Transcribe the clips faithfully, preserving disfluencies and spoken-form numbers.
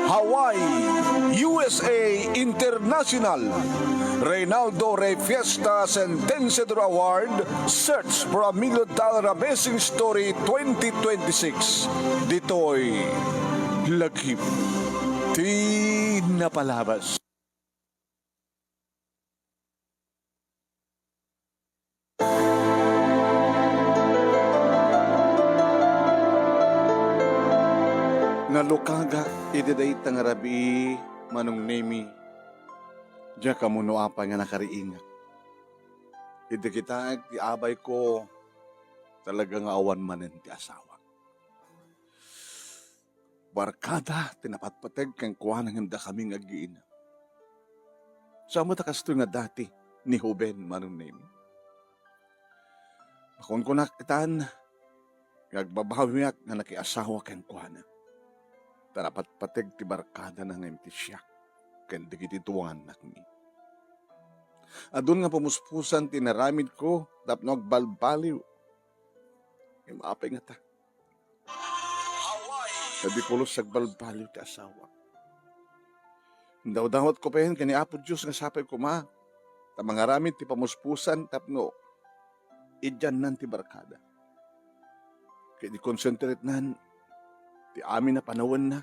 Hawaii, U S A International. Reynaldo Rey Fiesta, Sentenciador Award, Search for a Million Dollar Amazing Story twenty twenty-six. Ditoy lagip ti napalabas. Nalukagak iti dayta nga rabii, Manong Nemy. Diak ammo no apay nga nakariingak. Idi kitaek ti abayko, talaga nga awan manen ti asawak. Barkada ti napatpateg kenkuana ngem dakami nga aggiina. Saan met a kastoy nga dati ni Hoben, Manong Nemy? Makunkunak itan nga agbabawiak nga nakiasawa kenkuana. Ta napatpateg ti barkadana ngem ti siak ken dagiti dua nga annakmi. Adun nga pamuspusan ti inaramidko tapno agbalbaliw. Ngem apay ngata? Kadi pulos agbalbaliw ti asawak. Indawdawatko payen ken ni Apo Dios nga sapay koma ta mangaramid ti pamuspusan tapno idiannan ti barkada. Ket ikonsentrate nan ti amin a panawenna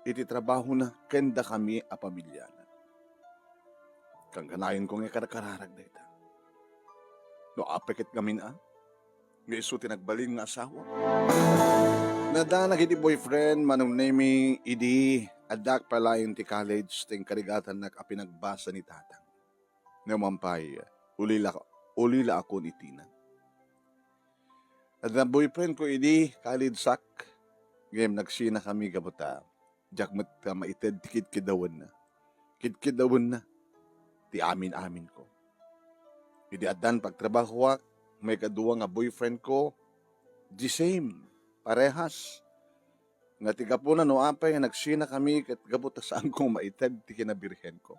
iti trabahona ken dakami a pamiliana. Kangganayonko nga ikarkararag dayta. No apay ket ngamin a, nga isu ti nagbalin nga asawa. Nadaanak iti boyfriend, Manong Nemy, idi addaak pay laeng ti college, ti inkarigatannak a pinagbasa ni tatang. Ngem pay, ulila, ulila akon itina. Adda boyfriend ko idi, college-ak. Ngem nagsina kami gapu ta diak met maited ti kidkidawenna. Kidkidawenna ti amin-aminko. Idi addan pagtrabahoak, maikadua nga boyfriend ko, the same, parehas. Nga ti gapuna no apay nga nagsina kami ket gapu ta saanko maited ti kinabirhenko.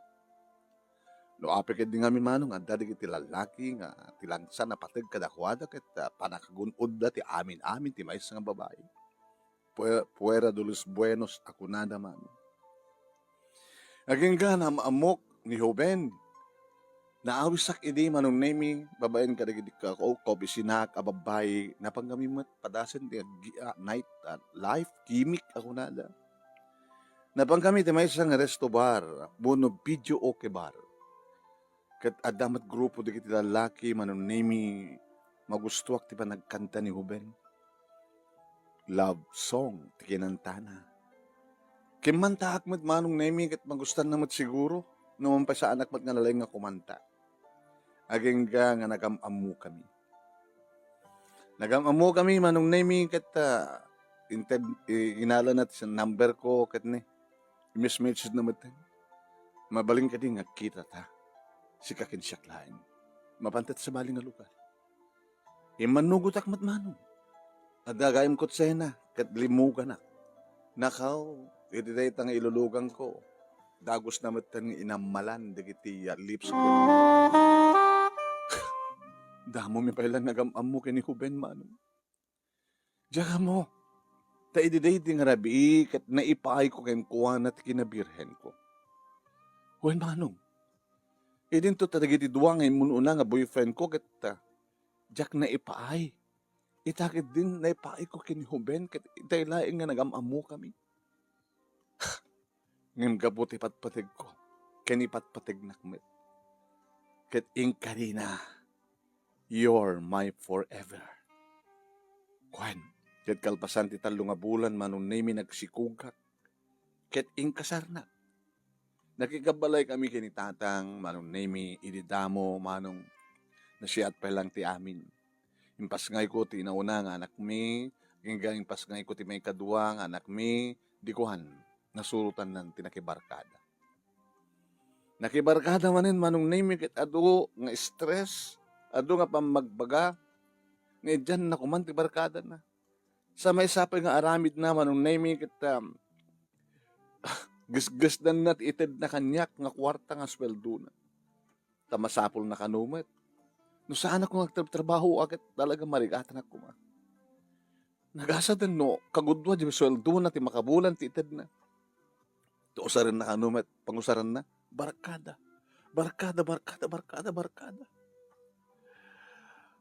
No apay ket di ngamin manong adda dagiti lallaki nga ti langsa napateg kadakuada ket, ah, panakagun-odda ti amin-amin ti maysa nga babai. Pue-, puera de los buenos a kunada manong. Agingga naam-ammok ni Hoben. Naawisak idi Manong Nemy, babaen kadagiti ka-, ka-, kaobisinak a babbai, napan kami met padasen ti aggi-, ah, night, ah, life, gimmick a kunada. Napan kami ti maysa nga resto bar, wenno videoke bar. Ket adda met grupo dagiti lallaki, Manong Nemy, magustoak ti panagkanta ni Hoben. Love song ti kinantana. Kimmantaak met Manong Nemy ket magustanna met siguro no mampasanak met nga nalaing nga kumanta. Agingga nga nagam-ammokami. Nagam-ammokami Manong Nemy ket, ah, inted-, i-, inalana ti number ko ket ni, i-message na met. Mabalin kadi nga agkita ta. Sika ken siak laeng. Mapantet sa bali nga lugar. Immannugotak met manong. Adda gayam kutsena, ket limmuganak. Nakaw, iti dayta nga iluluganko, dagusna metten nga inammalan dagiti, ah, lips ko. Damomi pay la nagam-ammo ken ni Hoben manong. Diak ammo, ta idi daydi nga rabii ket naipaayko kenkuana ti kinabirhenko. Wen manong, idinto ta dagiti dua nga immun-una nga boyfriend ko ket, ah, diak naipaay. Ita ketdin naipaayko ken ni Hoben ket itay laeng nga nagam-ammokami. Ngem gapu ti patpategko, ken ipatpategnak met. Ket inkarina, "You're my forever." Kuen, ket kalpasan ti tallo nga bulan, Manong Nemy, nagsikogak ket inkasarnak. Nakikabbalay kami ken ni Tatang, Manong Nemy, idi damo, Manong, nasiat pay lang ti amin. Impasngayko ti inauna nga anakmi, agingga impasngayko ti maikadua nga anakmi, di kuan, nasurotannan ti nakibarkada. Nakibarkada manen Manong Nemy ket adu nga stress, adu nga pammagbaga, nga idianna koman ti barkadana. Sa maysa pay nga aramidna Manong Nemy ket, um, gesgesdanna ti itedna kaniak nga kuarta nga sueldona. Ta masapulna kano met. No saanakon nga agtrabtrabaho a ket talaga marigatanak koma. Nagasaden no kagudua ti sueldona ti makabulan ti itedna. Ti usarenna kano met, pangusarenna, barkada. Barkada, barkada, barkada, barkada.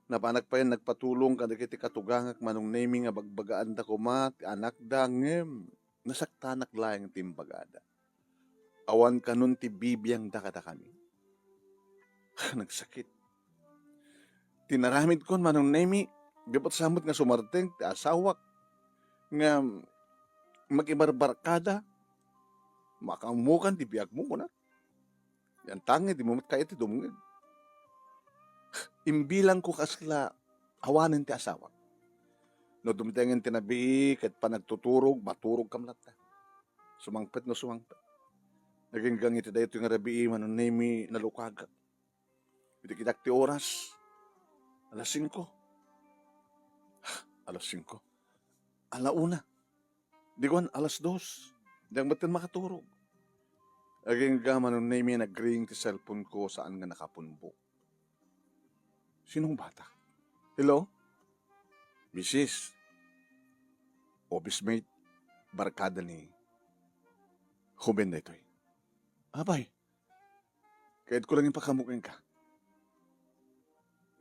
Napanak pay nagpatulong kadagiti katugangak, Manong Nemi, nga bagbagaanda koma ti anakda, ngem nasaktanak laeng ti imbagada. Awan kanon ti bibiangda kadakami. Nagsakit. Ti naramidkon, Manong Nemi, gapu ta sa met nga sumarteng ti asawak nga makibarbarkada, makaammokan ti biagmo, kunak. Yan tanged, di mo met kayat ti dumngeg. Imbilangko kasla awanen ti asawak. No dumtengen ti nabii ket panagtuturog, maturogkam latta. Sumangpet no sumangpet. Naginggang iti daytoy nga rabii, Manong Nemi, nalukagak. Iti kitak ti oras, alas singko. Alas singko. Ala una. Di kuan, alas dos. Diak metten makaturog. Agingga, Manong Nemi, nagring ti cellphone ko, saan nga nakapunbok. Sinong bata? Hello? Misis. Office mate, barkada ni Joven daytoy. Apay, kayatko lang ipakaammo kenka.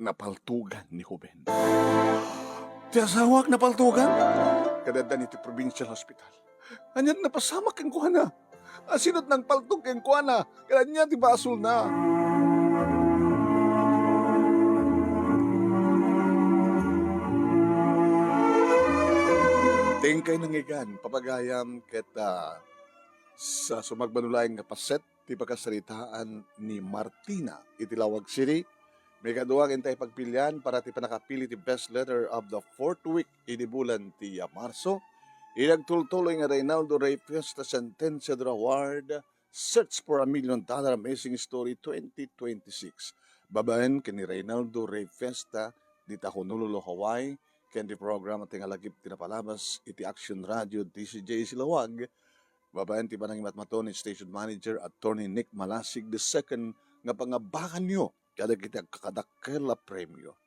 Napaltogan ni Joven. Ti asawak napaltogan? Kadaddan iti provincial hospital. Aniat napasamak kenkuana? Asino ti nangpaltog kenkuana? Ket ania ti basolna? Tengkay nangigan, papagayam, ket, ah, sa sumagmamano laeng nga paset, ti pakasaritaan ni Martina iti Lawag City. Maikadua ket intay pagpilian para ti pannakapili ti best letter of the fourth week idi bulan ti, ah, Marso. Idi agtultuloy nga Reynaldo Rey Fiesta Sentenciador Award, Search for a Million Dollar Amazing Story twenty twenty-six. Babaen ken ni Reynaldo Rey Fiesta dita Honolulu, Hawaii, ken ti programa ti Ngalagip ti Napalabas iti Action Radio D C J C Lawag, babaen ti panangimatmaton ni Station Manager Attorney Nick Malasig the second nga pangabakanyo kadagiti agkakadakkel a premio.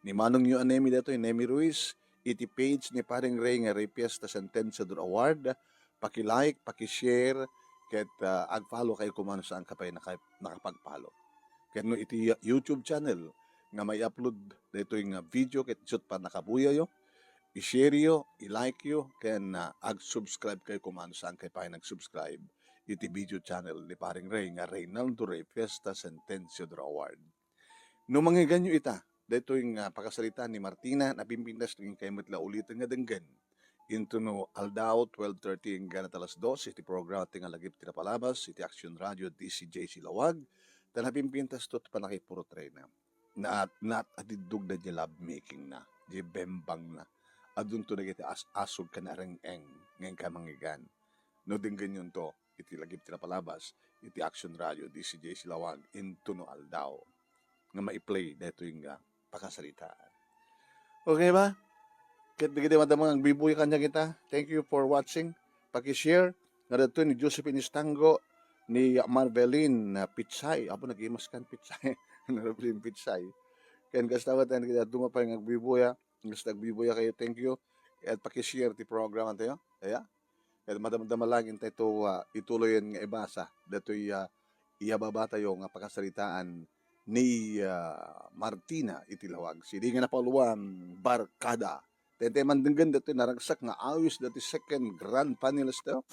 Ni manongyo a Nemi daytoy, Nemi Ruiz, iti page ni Paring Ray nga Ray Fiesta Sentenciador Award, paki-like, paki-share, ket, ah, ag-follow kayo koma no saan ka pay naka-, nakapag-follow. Ket no iti YouTube channel nga mai-upload daytoy nga video ket isut' pannakabuyayo, i-share yo, i-like yo, ken, ah, ag-subscribe kayo koma no saan kayo pay nag-subscribe iti video channel ni Paring Ray nga Reynaldo Rey Fiesta Sentenciador Award. No mangiganyo ita, daytoy nga pakasaritaan ni Martina, napimpintas ken kayo met la uliten nga denggen. Intono aldaw, twelve thirty, inggana ta alas dos, iti programa ti Ngalagip ti Napalabas, iti Action Radio, D C J C Lawag, ta napimpintas to ti pannakipurotreana. Naat-, naat-adiddog da di lovemaking na, di bembang na. Adunto dagiti as-asog ken areng-eng, nga inka mangigan. No denggenyon to, iti Lagip ti Napalabas, iti Action Radio, D C J C Lawag, intono aldaw nga mai-play daytoy nga pakasaritaan. Okay ba? Ket dagiti madama nga agbibuya kaniak ita, thank you for watching. Paki-share nga daytoy ni Josephine Estango, ni Marvelin, ah, Pitsay. Apo, nagimas kan Pitsay. Marvelin Pitsay. Ken kasta met, ken dagiti adu nga pay nga agbibuya, kasta agbibuya kayo, thank you. Ket paki-share ti program tayo. Aya? Ket madamdama lang intay to, ah, ituloyen nga ibasa datoy, ah, iyababatayo nga pakasaritaan ni, ah, Martina iti Lawag City nga napauluan, Barkada. Taytay mandenggen datoy naragsak nga awis datoy second grand finalist tayo.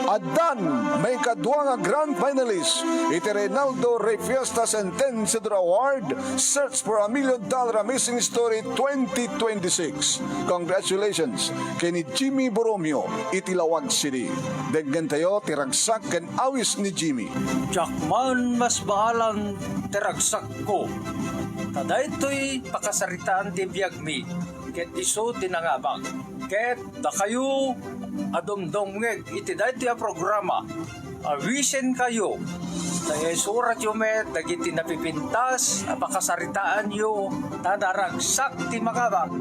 Addan maikadua nga grand finalist iti Reynaldo Rey Fiesta Sentenciador Award, Search for a Million Dollar Amazing Story twenty twenty-six. Congratulations ken ni Jimmy Borromeo iti Lawag City. Denggentayo ti ragsak ken awis ni Jimmy. Diak man masbaalan ti ragsakko, ta daytoy pakasaritaan ti biagmi, ket isu ti nangabak. Ket dakayo a dumdumngeg iti daytoy a programa, awisenkayo, ta isuratyo met dagiti napipintas a pakasaritaanyo, ta naragsak ti mangabak.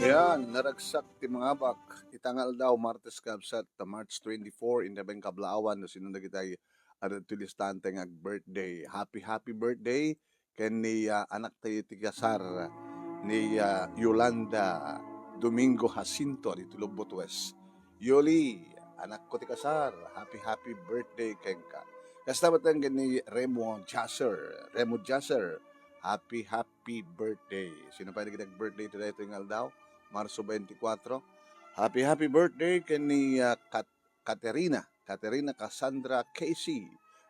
Ayan, naragsak ti mangabak. Ita nga aldaw, Martes, kabsat, ta March twenty-four, inda ben kablaawan, no sino dagitay adda ti listante nga ag-birthday. Happy, happy birthday ken ni, ah, anak tayo ti kasar. ni, ah, Yolanda Domingo Jacinto ditoy Lobbot West. Yoli, anakko ti kasar, happy, happy birthday kenka. Kasta met ken ni Remo Jasser. Remo Jasser, happy, happy birthday. Sino pay dagiti nag-birthday iti daytoy nga aldaw? Marso twenty-four. Happy, happy birthday ken ni, ah, Kat-, Katerina, Katerina Cassandra Casey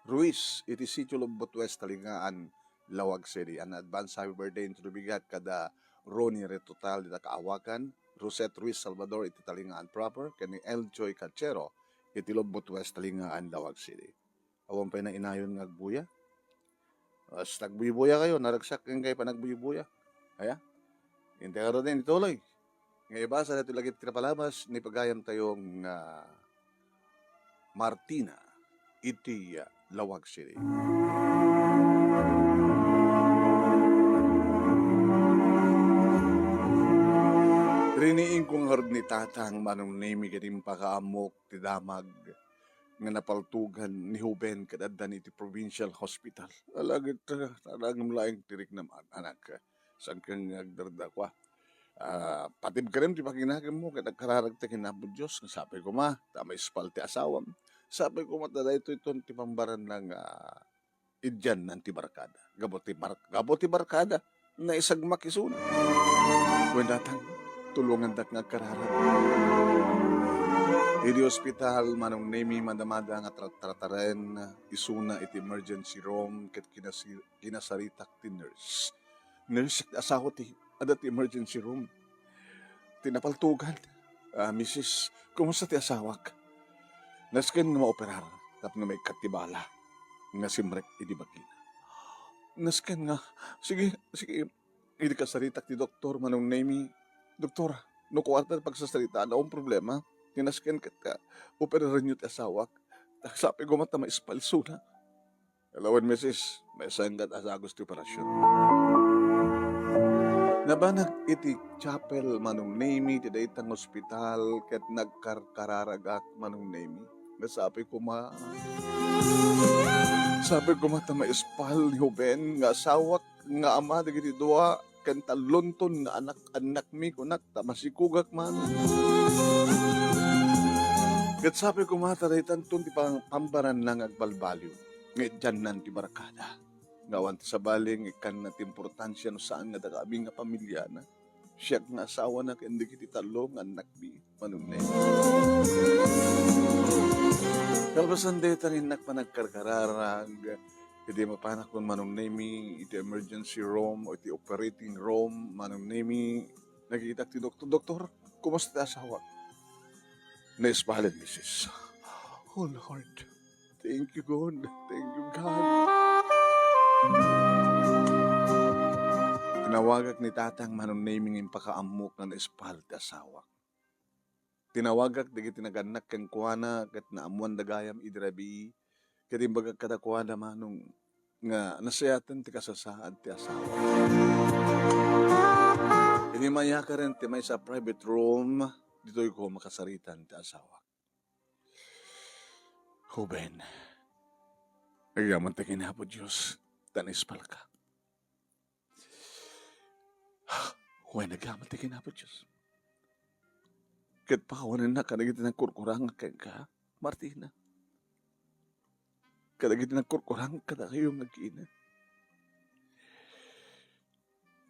Ruiz, iti Sitio Lobbot West, Talingaan, Laoag City. An advance happy birthday into the bigat kada Ronnie Retotal dita Kaawakan, Rosette Ruiz Salvador iti Talingaan proper, ken ni Eljoy Cachero iti Lobbot West, Talingaan, Laoag City. Awan pay nainayon nga agbuya. Basta agbuybuya kayo, naragsak ken kayo panagbuybuya. Aya? Intay ngaruden ituloy. Nga ibasa daytoy lagip ti napalabas ni pagayam tayo nga Martina iti, ah, Laoag City. Riniing ko ngarud ni Tatang Manong Nemi ket impakaammok ti damag nga napaltogan ni Hoben ket adda ni iti provincial hospital. Alagid, ah, talagang laeng ti riknam, anak. Saan ka nga agdardakwa? Ah, patibkerem ti pakinakemmo ket agkararagta ken Apo Dios nga sapay koma ta maispal ti asawam. Sapay koma ta daytoy ton ti pambaranna nga idiannan ti barkada. Gapu ti bar-, gapu ti barkada, naisagmak isuna. Wen, Tatang, tulongandak nga agkararag. Idi ospital, Manong Nemi, madamada nga tratrataren isuna iti emergency room ket kinasi-, kinasaritak ti nurse. Nurse, ti asawa ti adda ti emergency room. Ti napaltogan. Ah, misis, kumusta ti asawak? Nasken nga maoperar tapno maikkat ti bala nga simrek idi bagina. Nasken nga, sige, sige, idi kasaritak ti doktor, Manong Nemi, "Doktor, no kuarta ti pagsasaritaan, awan problema. Ti nasken ket, ah, operarenyo ti asawak. Sapay koma ta maispal isuna." Hello, misis. Maysa nga ti asawak ti operasyon. Nabanag iti chapel, Manong Nemi, ti dayta nga ospital, ket nagkarkararagak, Manong Nemi. Nga sapay koma, sapay koma ta maispal ni Hoben nga asawak nga ama dagiti dua ken tallonton nga anak-annakmi, kunak, ta masikugak man. Ket sapay koma ta daytanton ti pang-, pambaranna nga agbalbaliw nga idiannan ti barkada. Nga awan ti sabali nga ikkanna ti importansia no saan nga dakami nga pamiliana. Siak nga asawana ken dagiti tallo nga annakmi, Manong Nemi. Kalpasan dayta nga innak panagkarkararag, idi mapanakon, Manong Nemi, iti emergency room o iti operating room, Manong Nemi, nakitak ti doktor. "Doktor, kumusta ti asawak?" "Naispalen, misis." "Oh, Lord. Thank you, God. Thank you, God." Tinawagak ni Tatang, Manong Nemi, nga impakaammok nga naispal ti asawak. Tinawagak dagiti nagannak kenkuana ket naammoanda gayam idi rabii, ket imbagak kadakuada, Manong, nga nasayaten ti kasasaad ti asawa. Idi mayakaren ti maysa a private room, ditoy ko makasaritan ti asawa. "Hoben, agyamanak ken Apo Dios ta naispalka." "Wen, agyamanak ken Apo Dios. Ket pakawanennak kadagiti nagkurkurangak kenka, Martina. Kadagiti nagkurkurangak kadakayo nga agina.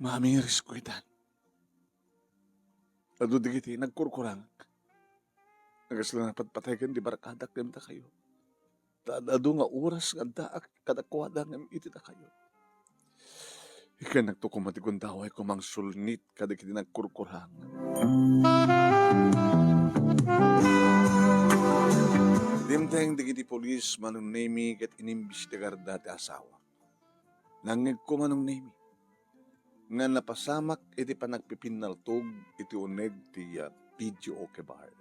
Maamirisko itan. Adu dagiti nagkurkurangak. Kasla napatpatayken ti barkadak ken dakayo. Ta adu nga oras nga addaak kadakuada ngem iti dakayo. Ikkannakto koma ti gundaway koma nga sulnit kadagiti nagkurkurangak." Dimteng dagiti pulis, Manong Nemi, ket inimbestigarda ti asawa. Nangngegko, Manong Nemi, nga napasamak iti panagpipinnaltog iti uneg ti, ah, videoke bar.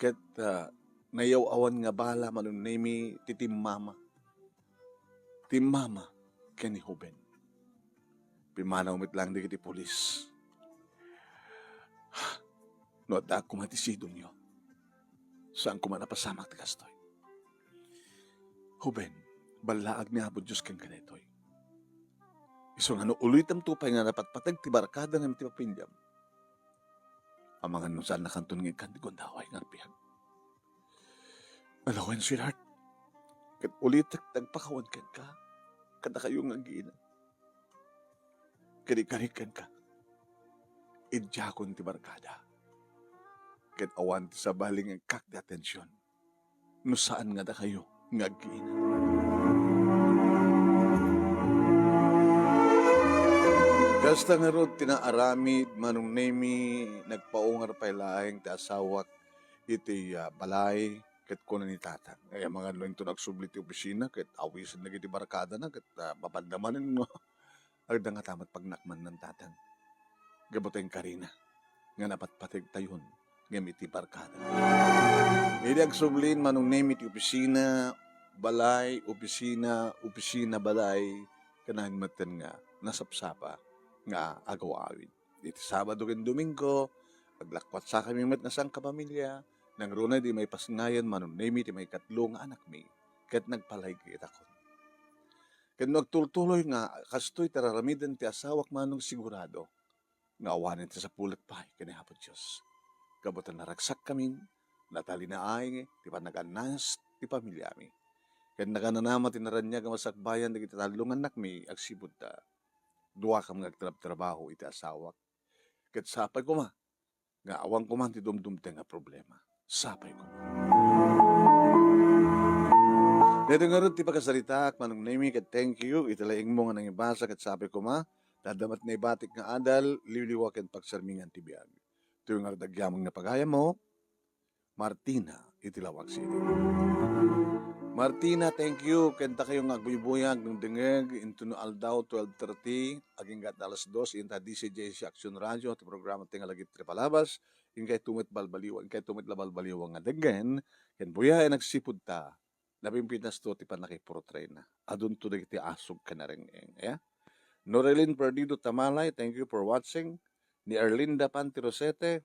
Ket, ah, nayaw-awan nga bala, Manong Nemi, ti timmama. Timmama ken ni Hoben. Pimmanaw met laeng dagiti pulis. "No addaak koma ti sidongyo, saan koma napasamak ti kastoy. Hoben, ballaag ni Apo Dios kenka daytoy. Isu nga no ulitemto pay nga napatpateg ti barkada ngem ti pamilyam, amangan no saannakanton nga ikkan ti gundaway nga agbiag. Ano wen, sweetheart? Ket ulitek ti agpakawan kenka, kadakayo nga agiinan. Ket ikarik kenka, idiakon ti barkada. Ket awan ti sabali nga ikkak ti atension no saan nga dakayo nga agkiinan. Kasta ngarud ti naaramid, Manong Nemi, nagpaungar pay laeng ti asawak iti, ah, balay, ket kuna ni Tatang, "Ay, amangan no inton agsubli ti opisina, ket awisen dagiti barkadana, ket, ah, mapanna manen no adda ngata met pagnakmanna, Tatang." Gapu ta inkarina nga napatpateg tayon ngem iti barkada. Idi agsublin, Manong Nemi, ti opisina, balay, opisina, opisina, balay, kanayon metten nga nasapsapa nga agaw-awid. Iti Sabado ken Domingo, aglakuatsakami met nga sangkapamilia, nangruna idi maipasngayan, Manong Nemi, ti maikatlo nga anakmi, ket nagpalaygayakon. Ket no agtultuloy nga kastoy ti ar-aramiden ti asawak, Manong, sigurado nga awanen ti sapulet pay ken ni Apo Dios. Gapu ta naragsakkamin, natalinaay ti panagannas ti pamiliami. Ket nakananama ti naraniag a masakbayan dagiti tallo nga annakmi agsipud ta duakam nga agtrabtrabaho iti asawak. Ket sapay koma nga awan koma ti dumdumteng a problema. Sapay koma. Daytoy ngarud ti pakasaritaak, Manong Nemi, ket thank you iti laingmo nga nangibasa, ket sapay koma, ta adda met naibatik nga adal, liwliwa ken pagsarmingan ti biag. Daytoy ngarud agyamanen nga pagayammo, Martina, iti Laoag City. Martina, thank you ken dakayo nga agbuybuyag, dengdengngeg, inton no aldaw, twelve thirty, agingga ta alas dos, inta D C J C Action Radio, ti programa ti nga lagip ti palabas, inkay tumet balbaliwa, inkay tumet la balbaliwa nga denggen, ken buyaen agsipud ta, napimpintas to ti pannakipurtrena. Adunto dagiti asug ken areng-eng, ya? Norelin Perdido Tamalay, thank you for watching. Ni Erlinda Pantirosete,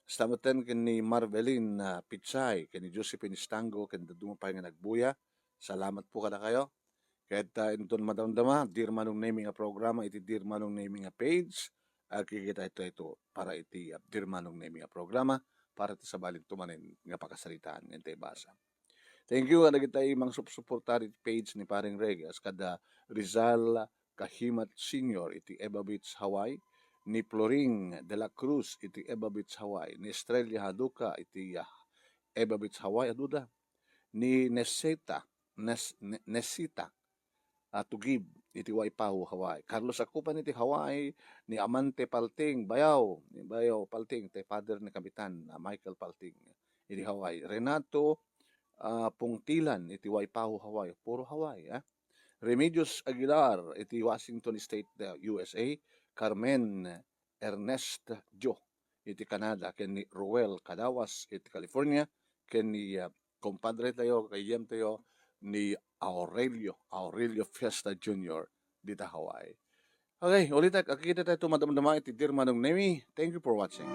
kasta metten ken ni Marvelin, ah, Pichay, ken ni Josephine Estango, ken dadduma pay nga nagbuya. Salamat po kadakayo. Ket, ah, inton madamdama, Dear Manong Nemi nga programa, iti Dear Manong Nemi nga page, agkikita ito, ito para iti, ah, Dear Manong Nemi nga programa, para iti sabalinto manen nga pakasaritaan nga intay basa. Thank you kadagiti mangsupsuporta iti page ni Paring Regas, kada Rizal Kahimat Senior iti Eva Beach, Hawaii, ni Floring de la Cruz iti Eva Beach, Hawaii, ni Estrella Haduka iti, ah, Eva Beach, Hawaii, aduda, ni Neseta, Nes-, Ne-, Nesita, ah, Tugib iti Waipahu, Hawaii, Carlos Akupan iti Hawaii, ni Amante Palting, Bayaw, ni Bayaw Palting, ti father ni Kapitan, ah, Michael Palting iti Hawaii, Renato, ah, Pungtilan iti Waipahu, Hawaii, puro Hawaii, ah. Remedios Aguilar iti Washington State, ah, U S A, Carmen Ernest Jo iti Canada, ken ni Ruel Cadawas iti California, ken ni, ah, kumpadre tayo, gayyem tayo, ni Aurelio, Aurelio Fiesta Junior dita Hawaii. Okay, ulitek, agkita tayo madamdama iti Dear Manong Nemi. Thank you for watching.